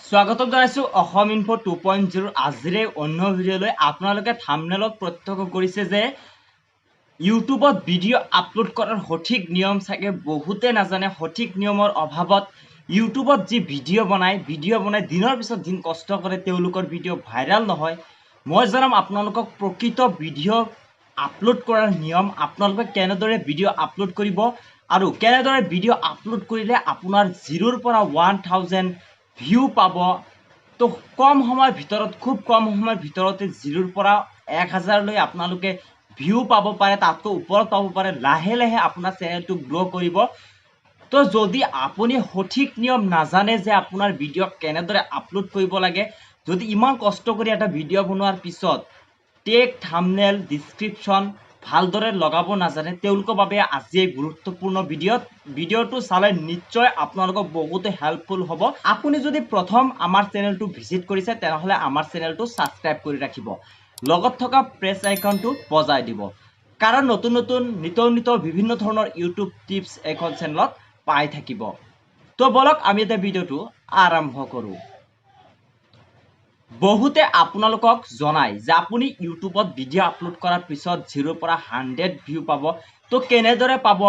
স্বাগতম জনাইছোঁ অসম ইনফো 2.0 আজিৰে অন্য ভিডিঅ'লৈ। আপোনালোকে থামনেলত প্ৰত্যক্ষ কৰিছে যে ইউটিউবত ভিডিঅ' আপলোড কৰাৰ সঠিক নিয়ম চাগে বহুতে নাজানে। সঠিক নিয়মৰ অভাৱত ইউটিউবত যি ভিডিঅ' বনাই দিনৰ পিছত দিন কষ্ট কৰে, তেওঁলোকৰ ভিডিঅ' ভাইৰেল নহয়। মই জনাম আপোনালোকক প্ৰকৃত ভিডিঅ' আপলোড কৰাৰ নিয়ম, আপোনালোকে কেনেদৰে ভিডিঅ' আপলোড কৰিব আৰু কেনেদৰে ভিডিঅ' আপলোড কৰিলে আপোনাৰ 0ৰ পৰা 1000 ভিউ পাব। তো কম সময়ৰ ভিতৰত, খুব কম সময়ৰ ভিতৰতে 0ৰ পৰা 1000লৈ আপোনালোকে ভিউ পাব পাৰে, তাতকৈ ওপৰত পাব পাৰে। লাহে লাহে আপোনাৰ চেনেলটো গ্ৰ' কৰিব। তো যদি আপুনি সঠিক নিয়ম নাজানে যে আপোনাৰ ভিডিঅ' কেনেদৰে আপলোড কৰিব লাগে, যদি ইমান কষ্ট কৰি এটা ভিডিঅ' বনোৱাৰ পিছত টেগ, থামনেল, ডিছক্ৰিপশ্যন ভালদৰে লগাব নাজানে, তেওঁলোকৰ বাবে আজি এই গুৰুত্বপূৰ্ণ ভিডিঅ'ত ভিডিঅ'টো চালে নিশ্চয় আপোনালোকক বহুতো হেল্পফুল হ'ব। আপুনি যদি প্ৰথম আমাৰ চেনেলটো ভিজিট কৰিছে, তেনেহ'লে আমাৰ চেনেলটো ছাবস্ক্ৰাইব কৰি ৰাখিব, লগত থকা প্ৰেছ আইকনটো বজাই দিব, কাৰণ নতুন নতুন নিতৌ নিতৌ বিভিন্ন ধৰণৰ ইউটিউব টিপছ এইখন চেনেলত পাই থাকিব। তো বলক, আমি এতিয়া ভিডিঅ'টো আৰম্ভ কৰোঁ। বহুতে আপোনালোকক জনায় যে আপুনি ইউটিউবত ভিডিঅ' আপলোড কৰাৰ পিছত 0ৰ পৰা 100 ভিউ পাব, তো কেনেদৰে পাব?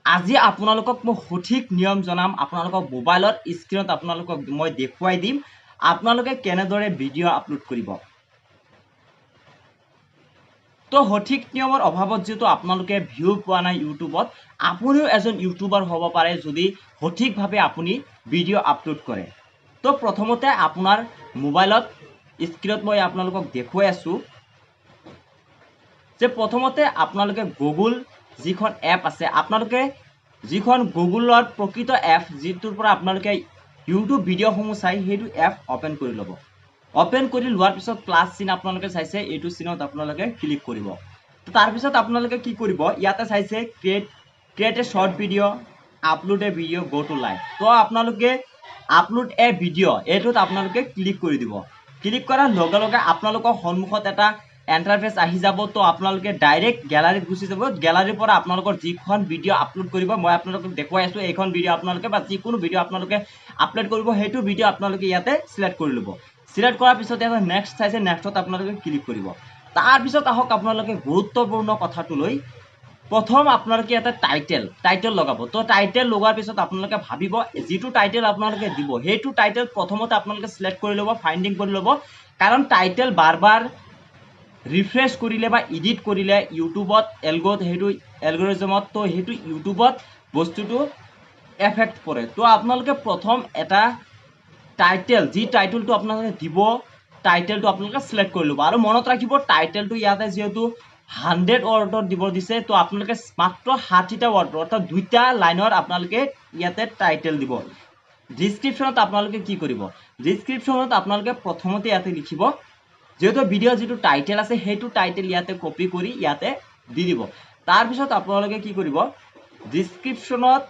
আজি আপোনালোকক মই সঠিক নিয়ম জনাম। আপোনালোকক মোবাইলৰ স্ক্ৰীণত আপোনালোকক মই দেখুৱাই দিম আপোনালোকে কেনেদৰে ভিডিঅ' আপলোড কৰিব। তো সঠিক নিয়মৰ অভাৱত যিহেতু আপোনালোকে ভিউ পোৱা নাই ইউটিউবত, আপুনিও এজন ইউটিউবাৰ হ'ব পাৰে যদি সঠিকভাৱে আপুনি ভিডিঅ' আপলোড কৰে। তো প্ৰথমতে আপোনাৰ মোবাইলত স্ক্ৰীণত মই আপোনালোকক দেখুৱাই আছোঁ যে প্ৰথমতে আপোনালোকে গুগল যিখন এপ আছে, আপোনালোকে যিখন গুগলৰ প্ৰকৃত এপ, যিটোৰ পৰা আপোনালোকে ইউটিউব ভিডিঅ'সমূহ চাই, সেইটো এপ অ'পেন কৰি ল'ব। অ'পেন কৰি লোৱাৰ পিছত প্লাছ চিন আপোনালোকে চাইছে, এইটো চিনত আপোনালোকে ক্লিক কৰিব। তাৰপিছত আপোনালোকে কি কৰিব? ইয়াতে চাইছে create a short video, upload a video, go to live। তো আপোনালোকে আপলোড এ ভিডিঅ' এইটোত আপোনালোকে ক্লিক কৰি দিব। ক্লিক কৰাৰ লগে লগে আপোনালোকৰ সন্মুখত এটা এণ্টাৰফেচ আহি যাব। তো আপোনালোকে ডাইৰেক্ট গেলাৰীত গুচি যাব। গেলাৰীৰ পৰা আপোনালোকৰ যিখন ভিডিঅ' আপলোড কৰিব, মই আপোনালোকক দেখুৱাই আছোঁ, এইখন ভিডিঅ' আপোনালোকে বা যিকোনো ভিডিঅ' আপোনালোকে আপলোড কৰিব, সেইটো ভিডিঅ' আপোনালোকে ইয়াতে চিলেক্ট কৰি ল'ব। চিলেক্ট কৰাৰ পিছত ইয়াতে নেক্সট চাইছে, নেক্সটত আপোনালোকে ক্লিক কৰিব। তাৰপিছত আহক আপোনালোকে গুৰুত্বপূৰ্ণ কথাটোলৈ। প্ৰথম আপোনালোকে এটা টাইটেল লগাব। তো টাইটেল লগোৱাৰ পিছত আপোনালোকে ভাবিব, যিটো টাইটেল আপোনালোকে দিব, সেইটো টাইটেল প্ৰথমতে আপোনালোকে চিলেক্ট কৰি ল'ব, ফাইণ্ডিং কৰি ল'ব, কাৰণ টাইটেল বাৰ বাৰ ৰিফ্ৰেছ কৰিলে বা এডিট কৰিলে ইউটিউবত এলগত সেইটো এলগৰিজমত, তো সেইটো ইউটিউবত বস্তুটো এফেক্ট পৰে। তো আপোনালোকে প্ৰথম এটা টাইটেল, যি টাইটেলটো আপোনালোকে দিব, টাইটেলটো আপোনালোকে চিলেক্ট কৰি ল'ব। আৰু মনত ৰাখিব, টাইটেলটো ইয়াতে যিহেতু 100 ৱৰ্ডত দিব দিছে, তো আপোনালোকে মাত্ৰ 60টা ৱৰ্ড, অৰ্থাৎ দুইটা লাইনৰ আপোনালোকে ইয়াতে টাইটেল দিব। ডিছক্ৰিপশ্যনত আপোনালোকে কি কৰিব? ডিছক্ৰিপশ্যনত আপোনালোকে প্ৰথমতে ইয়াতে লিখিব, যিহেতু ভিডিঅ' যিটো টাইটেল আছে, সেইটো টাইটেল ইয়াতে কপি কৰি ইয়াতে দি দিব। তাৰপিছত আপোনালোকে কি কৰিব? ডিছক্ৰিপশ্যনত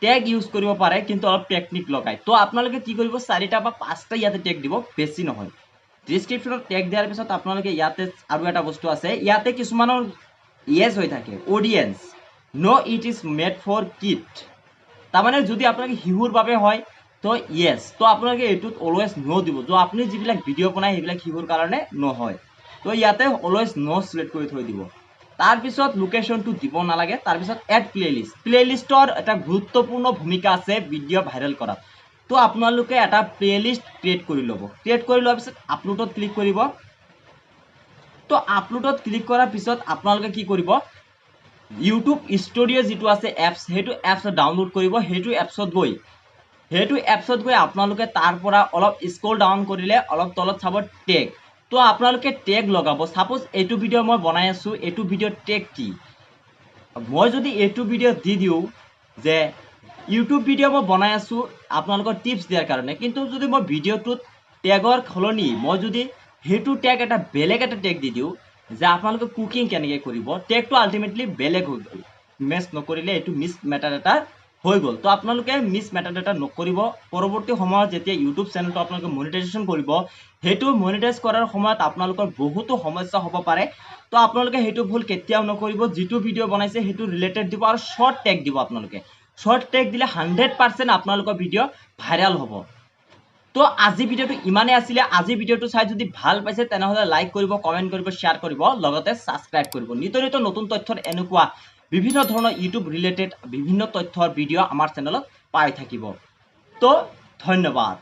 টেগ ইউজ কৰিব পাৰে, কিন্তু অলপ টেকনিক লগাই। তো আপোনালোকে কি কৰিব? চাৰিটা বা পাঁচটা ইয়াতে টেগ দিব, বেছি নহয়। ডিছক্ৰিপশ্যনত টেগ দিয়াৰ পিছত আপোনালোকে ইয়াতে আৰু এটা বস্তু আছে, ইয়াতে কিছুমানৰ য়েছ হৈ থাকে, audience, no, it is made for kid। তাৰমানে যদি আপোনালোকে শিশুৰ বাবে হয় তো য়েছ, তো আপোনালোকে এইটোত অলৱেজ ন' দিব। ত' আপুনি যিবিলাক ভিডিঅ' বনায়, সেইবিলাক শিশুৰ কাৰণে নহয়। তো ইয়াতে অলৱেজ ন' চিলেক্ট কৰি থৈ দিব। তাৰপিছত লোকেশ্যনটো দিব নালাগে। তাৰপিছত এড প্লে'লিষ্ট। প্লে'লিষ্টৰ এটা গুৰুত্বপূৰ্ণ ভূমিকা আছে ভিডিঅ' ভাইৰেল কৰাত। তো আপোনালোকে এটা প্লে'লিষ্ট ক্ৰিয়েট কৰি ল'ব। ক্ৰিয়েট কৰি লোৱাৰ পিছত আপলোডত ক্লিক কৰিব। তো আপলোডত ক্লিক কৰাৰ পিছত আপোনালোকে কি কৰিব? ইউটিউব ষ্টুডিঅ' যিটো আছে এপছ, সেইটো এপছ ডাউনলোড কৰিব। সেইটো এপছত গৈ আপোনালোকে তাৰ পৰা অলপ স্ক্ৰল ডাউন কৰিলে অলপ তলত চাব টেগ। তো আপোনালোকে টেগ লগাব। ছাপ'জ এইটো ভিডিঅ' মই বনাই আছোঁ, এইটো ভিডিঅ' টেগ কি? মই যদি এইটো ভিডিঅ' দি দিওঁ যে ইউটিউব ভিডিঅ' মই বনাই আছোঁ আপোনালোকৰ টিপছ দিয়াৰ কাৰণে, কিন্তু যদি মই ভিডিঅ'টোত টেগৰ সলনি মই যদি সেইটো টেগ এটা বেলেগ এটা টেগ দি দিওঁ যে আপোনালোকে কুকিং কেনেকৈ কৰিব, টেগটো আল্টিমেটলি বেলেগ হৈ গ'ল, মেচ নকৰিলে এইটো মিছ মেটাৰ এটা হৈ গ'ল। তো আপোনালোকে মিছ মেটাৰ ডাটা নকৰিব। পৰৱৰ্তী সময়ত যেতিয়া ইউটিউব চেনেলটো আপোনালোকে মনিটাইজেশ্যন কৰিব, সেইটো মনিটাইজ কৰাৰ সময়ত আপোনালোকৰ বহুতো সমস্যা হ'ব পাৰে। তো আপোনালোকে সেইটো ভুল কেতিয়াও নকৰিব। যিটো ভিডিঅ' বনাইছে, সেইটো ৰিলেটেড দিব আৰু শ্বৰ্ট টেগ দিব। আপোনালোকে শ্বৰ্ট টেগ দিলে 100% আপোনালোকৰ ভিডিঅ' ভাইৰেল হ'ব। তো আজি ভিডিঅ'টো ইমানেই আছিলে। আজি ভিডিঅ'টো চাই যদি ভাল পাইছে, তেনেহ'লে লাইক কৰিব, কমেণ্ট কৰিব, শ্বেয়াৰ কৰিব, লগতে ছাবস্ক্ৰাইব কৰিব। নিত্য নিত্য নতুন তথ্যৰ এনেকুৱা বিভিন্ন ধৰণৰ ইউটিউব ৰিলেটেড বিভিন্ন তথ্যৰ ভিডিঅ' আমাৰ চেনেলত পাই থাকিব। তো ধন্যবাদ।